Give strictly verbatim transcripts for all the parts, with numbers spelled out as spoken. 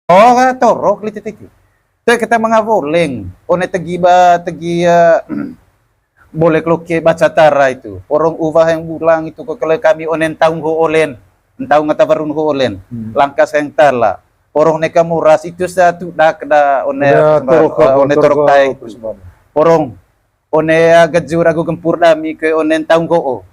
Oh, torok lite tiki. Te kita manga woleng, one tegi ba, tegi, eh, bolek loke baca tara itu. Porong uwa heng bulang itu ko kele kami one ntaung ho olen. Ntaung ata warun ho olen. Hmm. Langkas heng tala. Porong neka moras itu sa tudak da one, ya, apa, torok, eh, one torok, torok tai. Porong. One, ah, gejur agu gempur dami ke one ntaung go'o.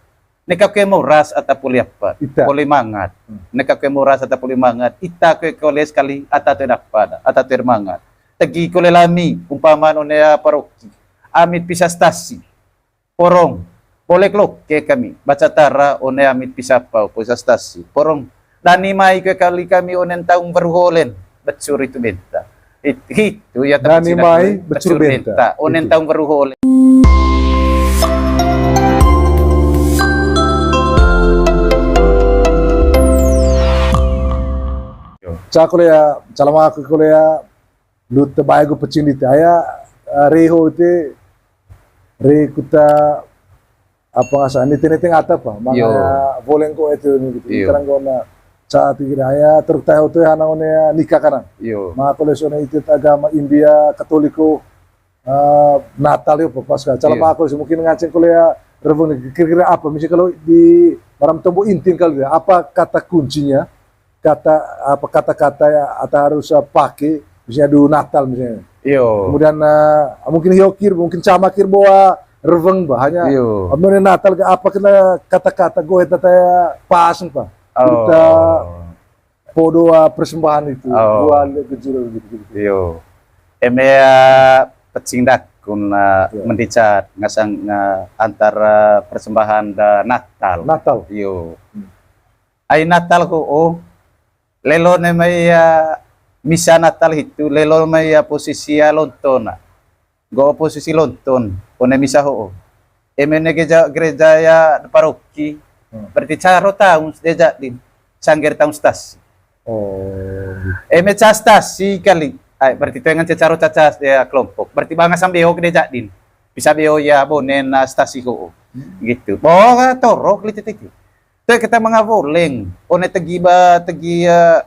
Neka kue moras ata poli apa? Ita. Poli mangat. Hmm. Neka kue moras ata poli mangat. Ita kue kole sekali ata toe dapa da, ata toe mangat. Tegi kole lami, umpamaan one, ah, paroki. Amit pisa stasi. Porong. Bolek loke kami. Baca tara one amit pisa pau, pisa stasi. Porong. Dani mai kue kali kami one ntaung waru ho olen. Becur itu benta. It-, hitu ya. Dani mai becur benta. One ntaung waru ho olen. Ca kolea, ca lama aku kolea, lut te bae gu pecing dite aya, eh, reho ite, re kuta apa ngasa, nite-nite ngata apa, manga ya, boleng ko itu ni gitu. Iyo. Sekarang ko na ca ti kira aya, teruk tahu tu hana one ya nikah kanan. Iyo. Maka kole sone itu agama India Katoliko, eh, Natal yo, Paskah. Kalau maka kole mungkin nganceng kole ya, rewang ni, kira-kira apa? Misalnya kalau di Baram Tombo intin kali ya, apa kata kuncinya? Kata, apa, kata-kata ya, atau harus, eh, pakai, misalnya di Natal misalnya. Iyo. Kemudian, eh, mungkin hiokir, mungkin camakir bawa reweng bah, hanya iyo. Mengenai Natal ke apa kena kata-kata goet tata ya pas apa? Oh. Kita podo, eh, persembahan itu, oh, buat gejur gitu, gitu. Iyo. Eme, eh, pecing dakun, eh, iyo, mendicat ngasang, eh, antara persembahan dan Natal. Natal. Iyo. Hmm. Ai Natal ho, oh, lelo ne mai, ah, misa Natal hitu, lelo mai, ah, posisi, ah, lontona. Go posisi lonton, one misa ho, oh. Eme ne gereja, gereja ya paroki. Hmm. Berarti caro taung de jadin, sangger taung stasi. Oh, gitu. Eme ca stasi kali. Ai, berarti tu dengan cecaro cacas dia kelompok. Berarti banga sambil ho de jadin. Bisa beo ya bonen, ah, stasi ho, oh. Hmm. Gitu. Bawa torok lite tiki. Te kita manga woleng, one tegi ba, tegi, eh,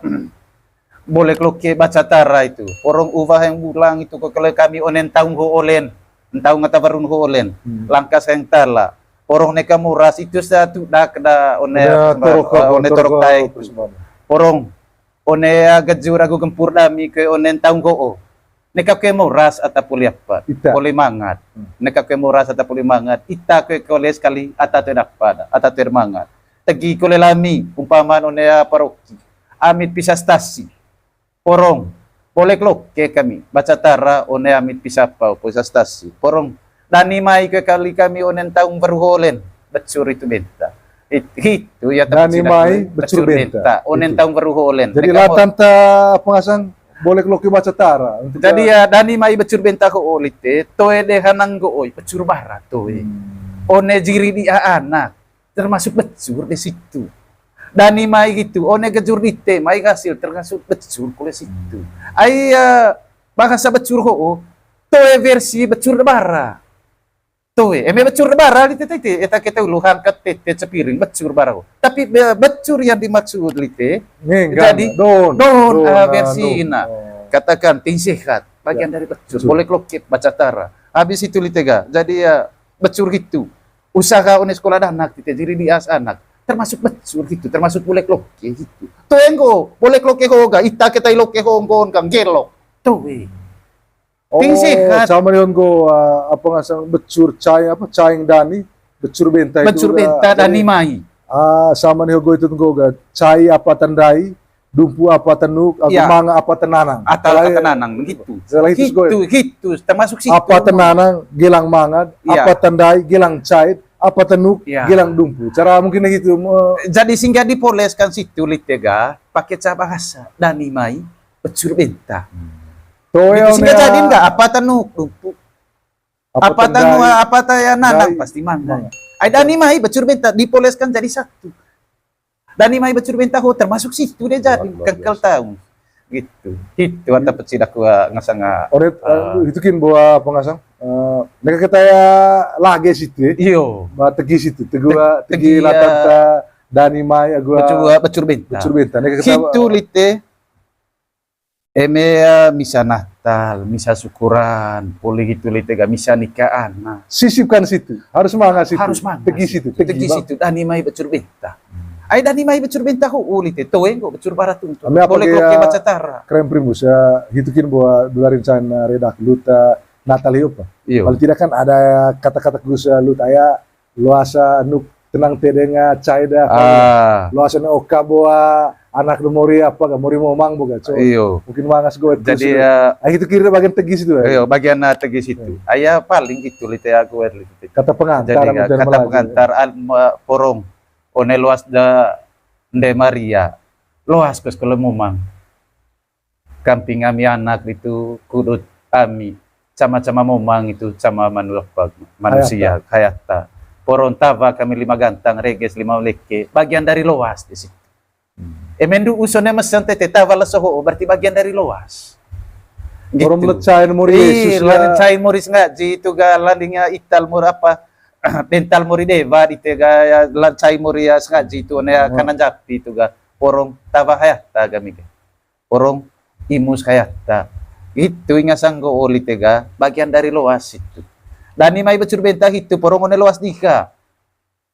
bolek loke baca tara itu. Porong uwa heng bulang itu ko kele kami one ntaung ho olen. Ntaung ata warun ho olen. Hmm. Langkas heng tala. Porong neka moras itu sa tudak da one, ya, apa, torok, eh, one torok, torok tai. Porong. One, ah, gejur agu gempur dami ke one ntaung go'o. Neka kue moras ata poli apa? Ita. Poli mangat. Hmm. Neka kue moras ata poli mangat. Ita kue kole sekali ata toe dapa da, ata toe mangat. Tegi kole lami, umpamaan one, ah, paroki. Amit pisa stasi. Porong. Bolek loke kami. Baca tara one amit pisa pau, pisa stasi. Porong. Dani mai kue kali kami one ntaung waru ho olen. Becur itu benta. It-, hitu ya. Dani mai becur benta. One ntaung waru ho olen. Jadi latan ta apa ngasang bolek loke baca tara. Jadi ya, dani mai becur benta ho, oh, lite, toe de hanang go'oi, becur bara toe. Hmm. One jiri di anak, termasuk becur di situ. Dani mai gitu, one gejur dite mai hasil, termasuk becur kole situ. Hmm. Ai, eh, bahasa becur ho, oh, toe versi becur de bara. Toe, eme becur bara lite tete, eta kete ulu hangkat tete cepiring becur bara ho. Tapi be-, becur yang dimaksud lite, jadi don, don, ah, versina. Oh. Katakan tim sehat, bagian dari becur. Bolek loke baca tara. Habis itu lite ga. Jadi ya becur gitu. Usaha one sekolah danak lite, jadi dias anak. Termasuk becur gitu, termasuk bolek loke gitu. Toe nggo, bolek loke ho ga, ita ketai loke ho nggo kan gelok. Toe. Tim sehat. Oh, sama dengan go, ah, apa ngasang becur caing, apa, caing dani, becur benta itu. Becur benta, dani mai. Ah, sama nih go itu go ga, cai apa tendai, dumpu apa tenuk, aku manga apa tenanang. Ata tenanang, gitu. Setelah itu, gitu, termasuk situ. Apa tenanang, gelang mangan, apa tendai, gelang cait, apa tenuk, gelang dumpu. Cara mungkin gitu. Jadi singgah dipoleskan situ lite ga, pakai ca bahasa, dani mai, becur benta. Hmm. Toe, gitu, sehingga jadi nggak apa tenuk, dumpu. Apa tenuk, apa taya nanang, pasti mangan. Ai dani mai becur benta, dipoleskan jadi satu. Dani mai becur benta ho, termasuk situ dia jadi, kengkel tahu. Gitu. Itu ata pecida kua ngasanga. Ore, eh, itu kin bawa apa ngasang? Eh, mereka kata ya lagi situ ya. Iyo. Ba tegi situ, tegi, tegi latan ta dani mai agu becur benta. Becur benta. Mereka kata situ lite. Eme, eh, misa Natal, misa syukuran, poli hitu lite ga misa nika anak. Sisipkan situ, harus manga situ. Harus manga situ. Tegi situ, tegi situ. Dani mai bacur benta. Ai dani mai bacur benta ho, oh, lite toe nggo bacur bara tuntu. Ame apa boleh gaya kroke baca tara. Krem Primus ya, hitu kin bawa dularin sana redak luta Natal hiup. Iyo. Paling tidak kan ada kata-kata Gus, eh, luta ya, loasa nuk tenang tedenga caida. Ah. Loasa ne oka boa anak do mori apa ga mori momang boga, so. Iyo. Mungkin mangas gue. Jadi, eh, ah, itu kira bagian tegi situ ya. Iyo, bagian, eh, tegi situ. Iya. Aya paling itu lite aku, eh, lite. Kata pengantar. Jadi, kata pengantar, porong one loas da nde Maria. Loas kos kalau momang. Kamping ami anak itu kudut ami, cama-cama momang itu cama manusia, manusia, hayatta. Poron tawa kami lima gantang, reges lima leke, bagian dari loas di situ. Hmm. Emendu usone mesen tete tawa leso ho, berarti bagian dari loas. Poron gitu. Lecain mori Yesus, lecain mori sengaji itu ga landingnya ital mori apa, bental mori dewa di tega ya, lecain mori ya sengaji itu ne ya, kanan japi itu ga. Poron tawa hayatta kami ga. Porong imus hayatta. Itu inga sanggo oli tega, bagian dari loas itu. Dani mai becur benta hitu, porong one loas diha.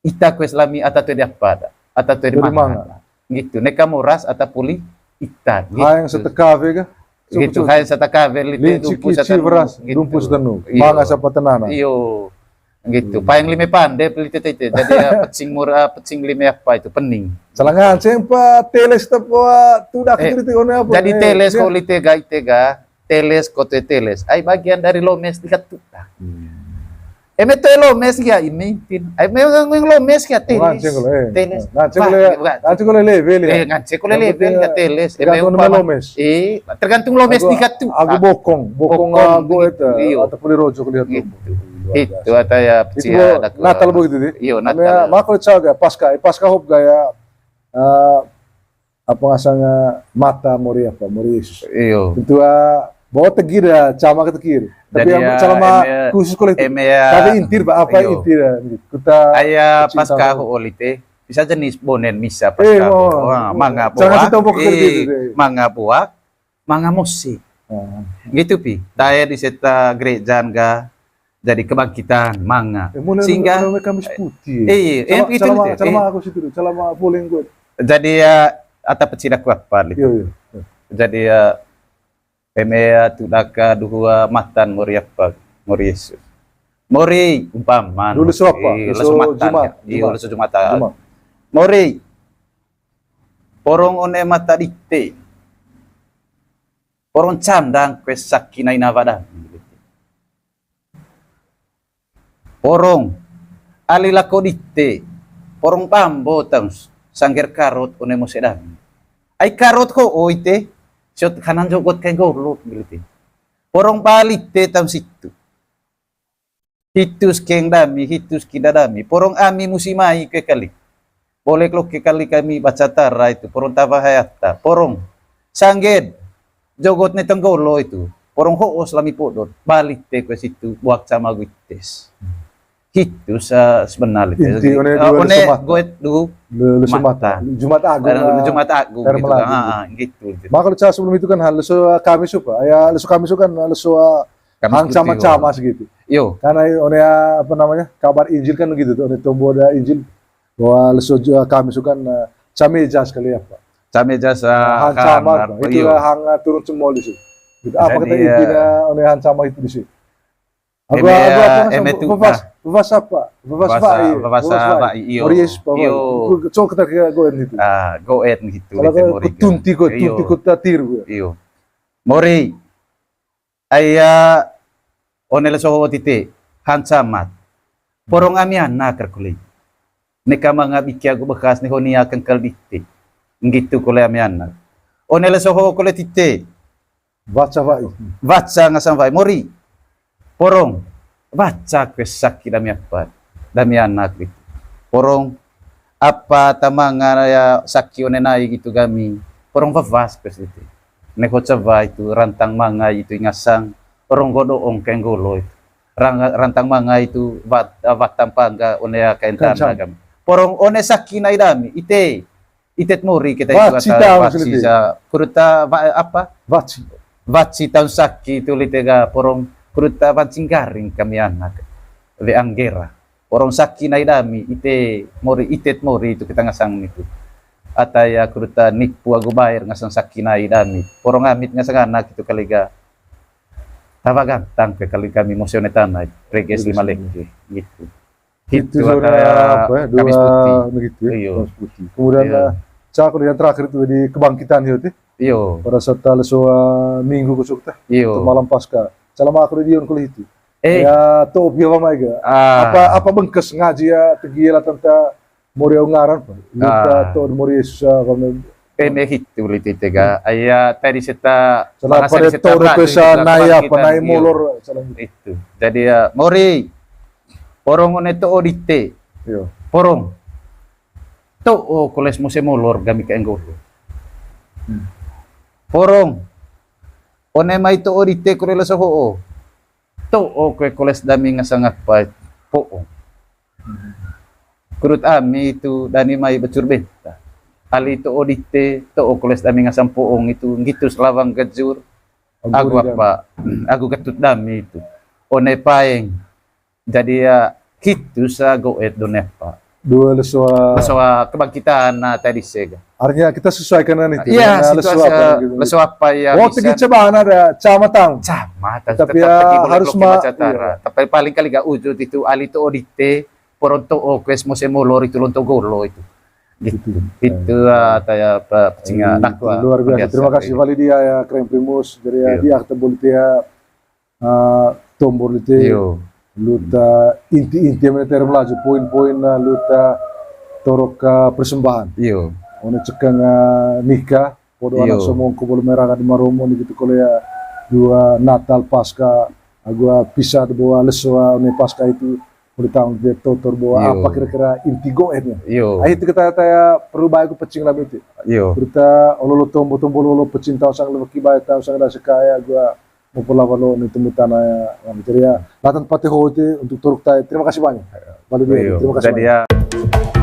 Ita kues lami ata tue diapa da, ata tue dimanga. Gitu. Neka moras ata puli ita. Gitu. Hayang setekawe kah? Gitu, hayang setekawe lite dumpu setenu. Gitu. Manga sapa tenana. Iyo. Gitu. Paling lime pande peli tete itu. Jadi, eh, pecing mur-, eh, pecing lime apa itu? Pening. Salah nganceng pa teles tapa tudak. Eh, itu one apa? Jadi eh, teles ya. Ko lite ga ite ga, teles ko te teles. Ai bagian dari lomes diha tudak. Hmm. Eme toe lomes ya ini tin. Ai memang yang lomes ya teles. Nganceng ko le, eh. Teles. Nganceng ko le, nganceng ko le level ya. Eh, nganceng ko le level ya teles. Eme tergantung lomes. Eh, tergantung lomes diha tudak. Aku bokong, bokong aku itu. Iyo. Atau puli rojo lihat. Itu ata ya pecah. Natal begitu deh. Iyo, Natal. Mako caga Pasca, eh, Pasca hop gaya, eh, apa ngasanga mata mori apa, mori Yesus. Iyo. Tentu, eh, bawa tegir ya, cama ketegir. Tapi yang selama khusus kolektif. Tapi intir, Pak, apa intir ya? Kuta aya Pasca ho oli te. Bisa jenis bonen misa Pasca ho. Manga boa. Manga boa. Manga musik. Gitu pi. Tae di seta gerejaan ga jadi kebangkitan manga. Sehingga Kamis Putih. Iya, itu. Calama aku situ, calama poleng gue. Jadi ya ata pecida kuapa gitu. Iya, iya. Jadi ya eme ya tudak duhua matan mori apa, mori Yesus. Mori umpama. Dulu lesu apa? Lesu matan. Iya, lesu Jumat. Mori. Porong one mata dite. Porong candang kue saki nai nawa dami. Porong ali lako dite. Porong bambo taus sangger karot one mose dami. Ai karot ho oi te. Siot kanan jogot kai golok gitu. Porong bali te taus itu. Hitus keng dami, hitus kinda dami. Porong ami musi mai ke kali. Bolek loke kali kami baca tara itu. Porong tawa hayata. Porong. Sangged. Jogot ne tenggolo itu. Porong hoos lami podot. Balik te kue situ. Buak cama guites. Hitus, eh, sebenarnya. Inti one dua goet du. Lesu mata. Jumat Agung. Jumat Agung gitu. Gitu. Maka lesu sebelum itu kan hal lesu, eh, Kamis supa. Ya, lesu Kamis kan lesu, eh, Kamis hang cama-cama segitu. Yo. Karena one, apa namanya, kabar Injil kan gitu tuh, one tombo ada Injil bahwa lesu ju-, Kamis kan, eh, cameja sekali apa. Cameja sa hang cama, itu hang, eh, turun semua di situ. Gitu. Apa kata intinya one hang cama itu di situ? Aku, aku, aku eme tu bebas, bebas apa? Bebas apa? Bebas apa? Iyo. Mori Yesus apa? Iyo. Cok kita kira goen itu. Ah, goen gitu. Kalau tunti ko, tunti ko tatir. Iyo. Mori. Aya one leso ho tite, hang camat. Porong ami anak kar kuli. Neka manga biki agu bekas ni honia kengkel dite. Nggitu kole ami anak. One leso ho kole tite. Baca wa'i. Baca ngasang wa'i. Mori. Porong. Baca kue saki dami apa. Dami anak gitu. Porong. Apa tamanga ya saki one nai gitu kami. Porong wawas pes itu. Neko coba itu rantang manga itu ingasang. Porong godoong kenggolo itu. Rang-, rantang manga itu wat-, watam pangga one ya kaentana kami. Porong one saki nai dami. Ite. itet mori kita itu. Waci ata tahu waci sih. Sa, kuruta wa-, apa? Waci. Waci taun saki tu lite ga porong, kuruta wancing garing kami anak. We anggera. Porong saki nai dami, ite mori, itet mori tu kita ngasang nitu. Ata ya kuruta nipu agu bair ngasang saki nai dami. Porong amit ngasang anak itu kali ga. Tawa gantang ke kali kami mose one tana, reges lima leke, gitu. Itu gitu, saudara, ata apa ya, Kamis dua Putih. Begitu ya, iyo. Kamis Putih. Kemudian, iyo. Eh, cak aku yang terakhir itu di kebangkitan itu. Iyo. Pada saat tanggal soa minggu kusuk teh. Iyo. Itu malam Pasca. Salam aku di Dion kuliah itu. Eh. Ya, top ya, Mama, Ega. Ah. Apa, apa bengkes ngaji ya, tegi ya lah tentang mori au ngaran, Pak. Luta, ah, to'o mori Yesus, ah, kami. Peme hitu lite ite ga. Aya tadi seta, salah bahasa pada di seta to'o rajin pesa itu nai apa, kebangkitan, nai iyo. Molor, salah. Itu. Jadi ya, mori. Porong one to'o dite. Iyo. Porong. To'o koles mose molor gami ka enggolo. Hmm. Porong. One mai to'o dite kole leso ho'o. To'o kue koles dami ngasang apa po'ong. Kurut ami itu dani mai becur benta. Ali to'o dite, to'o koles dami ngasang po'ong itu, nggitus lawang gejur. Agu apa, agu getut dami itu. One paeng. Jadi ya, hitu sa go'et done apa. Dua lesoa. Lesoa kebangkitan, nah, tadi sega. Artinya kita sesuaikan dengan itu, iya, dengan lesoa situasi apa gitu. Lesoa apa ya. Wah, bisa. Tegi cobaan ada, camatang. Camatang, tapi tetap ya tegi boleh harus blok ma-, baca tara. Iya. Tapi paling kali gak wujud itu ali to'o dite, porong to'o koles mose molor itu lonto golo itu. Gitu. Gitu. Itu, ah, taya apa, pecinga, eh, dakwah. Luar biasa. Terima kasih, Validi, ya, Keren Primus. Jadi ya, iya, dia ketemu dia, ah, tombor lite. Iyo. Luta inti-inti yang terem laju, poin-poin, ah, luta torok, ah, persembahan. Iyo. One cekeng, ah, nika, podo, iyo, anak somongko bolu merah di maromo ni gitu kole ya, dua Natal Pasca, agu, ah, pisa de boa lesoa, ah, one Pasca itu, udah tahu dia totor boa, iyo, apa kira-kira inti go'etnya. Iyo. Ah, itu kita taya perlu baik pecing lah itu. Iyo. Berita olo-olo tombo-tombo olo-olo pecing tahu sang lebih baik tahu sang ada sekaya gua mau pola walo ni temu tanah ya, yang jadi ya, latan pate ho itu untuk torok tai. Terima kasih banyak. Balik dulu. Iyo. Terima kasih banyak. Jadi ya.